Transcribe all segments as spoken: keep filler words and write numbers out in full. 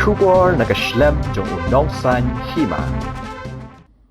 Khubor na ka shlem jong u Nongsaiñ Hima.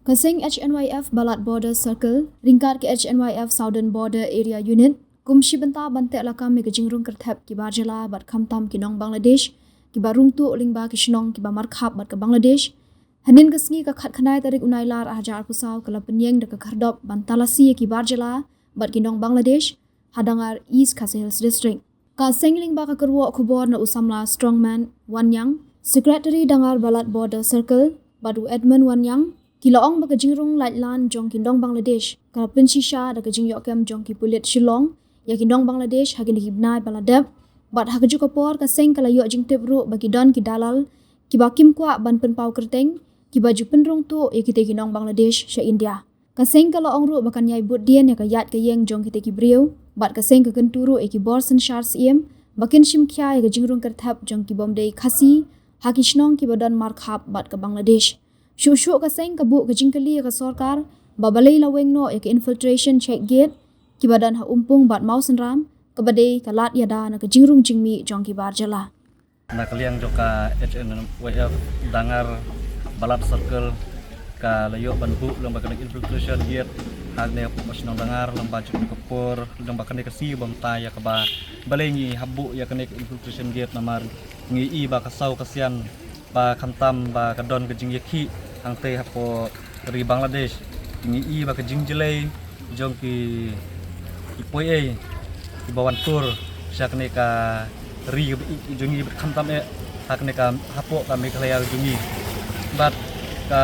Ka seng H N Y F Balat Border Circle ryngkat ka H N Y F Southern Border Area Unit kum shi bynta ban teh lakam ïa ka jingrung kyrthep ki bar jylla bad khamtam ki nong Bangladesh kiba rung tuh lyngba ki shnong kiba markhap bad ka Bangladesh. Hynnin ka sngi ka khatkhyndai tarik u Nailar ar hajar arphew saw ka la pynïeng da ka khyrdop ban talasi ïa ki bar jylla bad ki nong Bangladesh ha Dangar, East Khasi Hills District. Ka seng lyngba ka kyrwoh khubor na u samla Strongman Wanniang, Secretary Dangar Balat Border Circle, bad u Edmund Wanniang, ki la ong ba ka jingrung laitlan jong ki nong Bangladesh ka la pynshisha da ka jingïoh kem jong ki pulit Shillong ïa ki nong Bangladesh ha kine ki bnai ba la dep. Bad ha kajuh ka por ka seng ka la ïoh jingtip ruh ba ki don ki dalal kiba kim kwah ban pynpaw kyrteng kiba ju pynrung tuh ïa kitei ki nong Bangladesh sha India. Ka seng ka la ong ruh ba kan ïai bud dien ïa ka ïaid ka ïeng jong kitei ki briew bad ka seng ka kyntu ruh ïa ki bor synshar syiem ba kin shim khia ïa ka jingrung kyrthep jong ki bym dei Khasi ha ki shnong kiba don markhap bad ka Bangladesh. Shuh shuh ka seng ka buh ka jingkylli ïa ka sorkar ba balei la weng noh ïa ka infiltration check gate kiba don ha Umpung bad Mawsynram kaba dei ka lad ïada na ka jingrung jingmih jong ki bar jylla. Na ka liang jong ka H N Y F Dangar Balat Circle ka la ïoh ban buh lyngba kane ka infiltration gate hangne hapoh ka shnong Dangar lyngba jong ka por lyngba kane ka sngi bym ta ïa kaba balei ngi hap buh ïa kane ka infiltration gate namar ngi i ba ka saw ka sian ba khamtam ba ka don ka jingïakhih hangtei hapoh ri Bangladesh. Ngi i ba ka jingjlei jong ki, ki poi ei kiba wan tur sha kane ka ri kaba i jong ngi bad khamtam eh ha kane ka hapoh ka Meghalaya jong ngi. Bad ka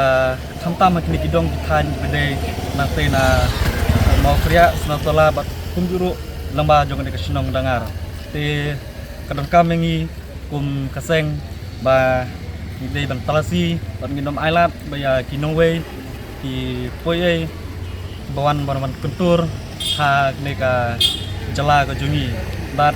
khamtam ha kine ki dong ki thaiñ ba dei nangtei na Mawkhriah, Snowtola bad kumjuh ruh lyngba jong kane ka shnong Dangar. Te ka donkam ïa ngi kum ka seng ba ngi dei ban talasi bad ngin ym ailad ba ïa ki nongwei ki poi ei ba wan ban wan kyntur ha kane ka jylla ka jong ngi. Bad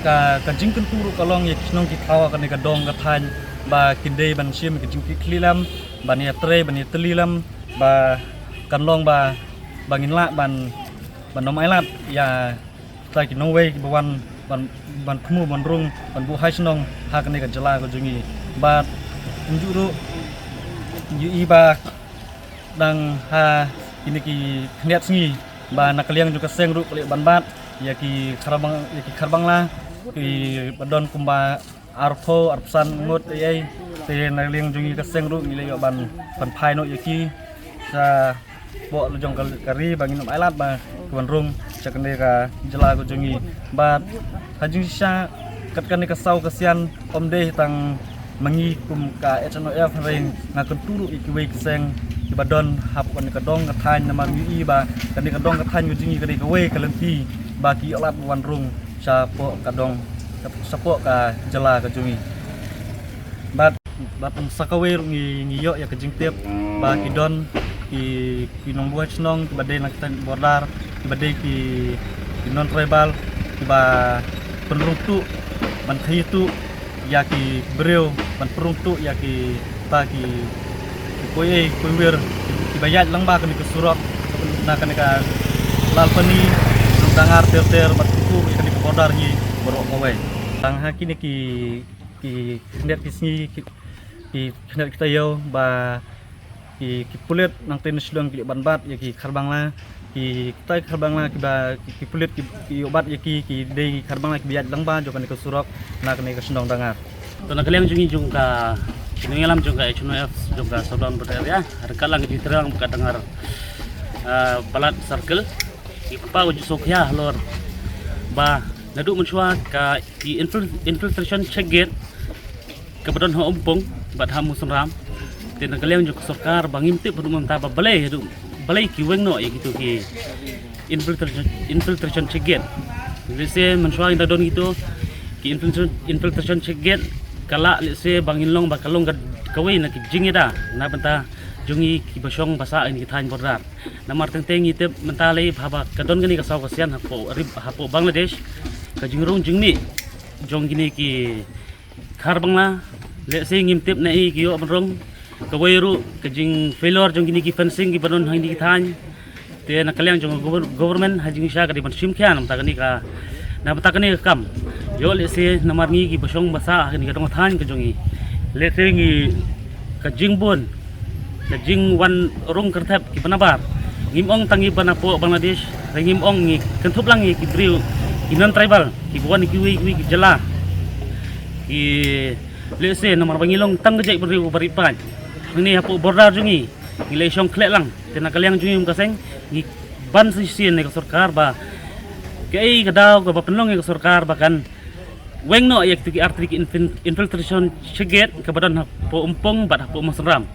ka, ka jingkyntu ruh ka long ïa ki shnong ki thaw ha kane ka dong ka thaiñ ba kin dei ban shim ka jingkitkhlieh lem ban ïatrei ban ïatylli lem ba kan long ba, ba ngin lah ban, ban ym ailad ïa kita ki nongwei kiba wan ban, ban thmu ban rung ban buh hai shnong ha kane ka jylla ka jong ngi. Bad kumjuh ruh ngi i ba dang ha kine ki khyndiat sngi ba na ka liang jong ka seng ruh ka leh ban bat ïa ki kharbang, ïa ki kharbangla kiba don kumba arphew arphew san ngut ei ei. Te na liang jong ngi ka seng ruh ngi la ïoh ban, ban phai noh ïa ki shapoh la jong ka, ka ri ba ngin ym ailad ba ki wan rung sha kane ka jylla ka jong ngi. Bad ha jingshisha kat kane ka saw ka sian ym dei tang ma ngi kum ka H N Y F hynrei nga kyntu ruh ïa kiwei ki seng kiba don hapoh kane ka dong ka thaiñ namar ngi i ba kane ka dong ka thaiñ ka jong ngi ka dei kawei ka lynti ba ki ïoh lad wan rung shapoh ka dong, shapoh ka jylla ka jong ngi. Bad, bad sa kawei ruh ngi, ngi ïoh ïa ka jingtip ba ki don ki, ki nongbuh shnong kiba dei na kita border kiba dei ki, ki non tribal kiba pynrung tuh ban khaïi tuh ïa ki briew ban pynrung tuh ïa ki ta ki, ki poi ei poi wir kiba ïaid lyngba kane ka surok na kane ka Lalpani, Dangar ter ter bad kumjuh ïa kane ka border ngi baroh kawei. Tang ha kine ki, ki khyndiat ki sngi ki, ki khyndiat ki taïew ba ki, ki pulit nangtei na Shillong ki leh ban bat ïa ki kharbangla, ki, kita ki kharbangla kiba ki, ki pulit ki, ki ïoh bat ïa ki, ki dei ki kharbangla kiba ïaid lyngba jong kane ka surok na kane ka shnong Dangar. To na ka liang jong ngi jong ka, ki nongïalam jong ka H N Y F jong ka Southern Border Area, ryngkat lang ka jingtreilang ka Dangar, ah, Balat Circle, ki kpa u ju sngewkhia halor ba naduh mynshuwa ka ki infil-, infiltration check gate kaba don ha Umpung bad ha Mawsynram. Te na ka liang jong ka sorkar ba ngim tip haduh mynta ba balei haduh balei ki weng noh ïa kito ki infiltration, infiltration check gate. Lehse mynshuwa ngi da don kito ki infiltration, infiltration check gate ka lah lehse ba ngin long ba ka long ka, kawei na ki jingïada na bynta jong ngi kiba shong ba sah ha kine ki thaiñ border. Namar teng teng ngi tip mynta lei ba haba ka don kane ka saw ka sian hapoh ri, hapoh Bangladesh ka jingrung jingmih jong kine ki kharbangla, lehse ngim tip naei ki ïoh ban rung. Kawei ruh ka jing failure jong kine ki fencing kiba don ha kine ki thaiñ. Te na ka liang jong ka gover-, government ha jingshisha ka dei ban shim khia na bynta kane ka, na bynta kane ka kam. Ïoh lehse namar ngi kiba shong ba sah ha kane ka dong thaiñ ka jong ngi, Lehse ngi ka jingbun, ka jingwan rung kyrthep ki banabar. Ngim ong tang ngi ban hapoh Bangladesh, hynrei ngim ong, ngi kynthup lang ïa ki briew ki non tribal kiba wan kiwei kiwei ki jylla. Ki lehse namar ba ngi long tang ka jaitbynriew ba ri paid. Hangne hapoh border jong ngi, ngi la shong khleh lang. Te na ka liang jong ngi kum ka seng ngi ban sa shisien ïa ka sorkar ba kaei ka daw kaba pynlong ïa ka sorkar ba kan weng noh ïa kito ki artylli ki infil-, infiltration check gate kaba don hapoh Umpung bad hapoh Mawsynram.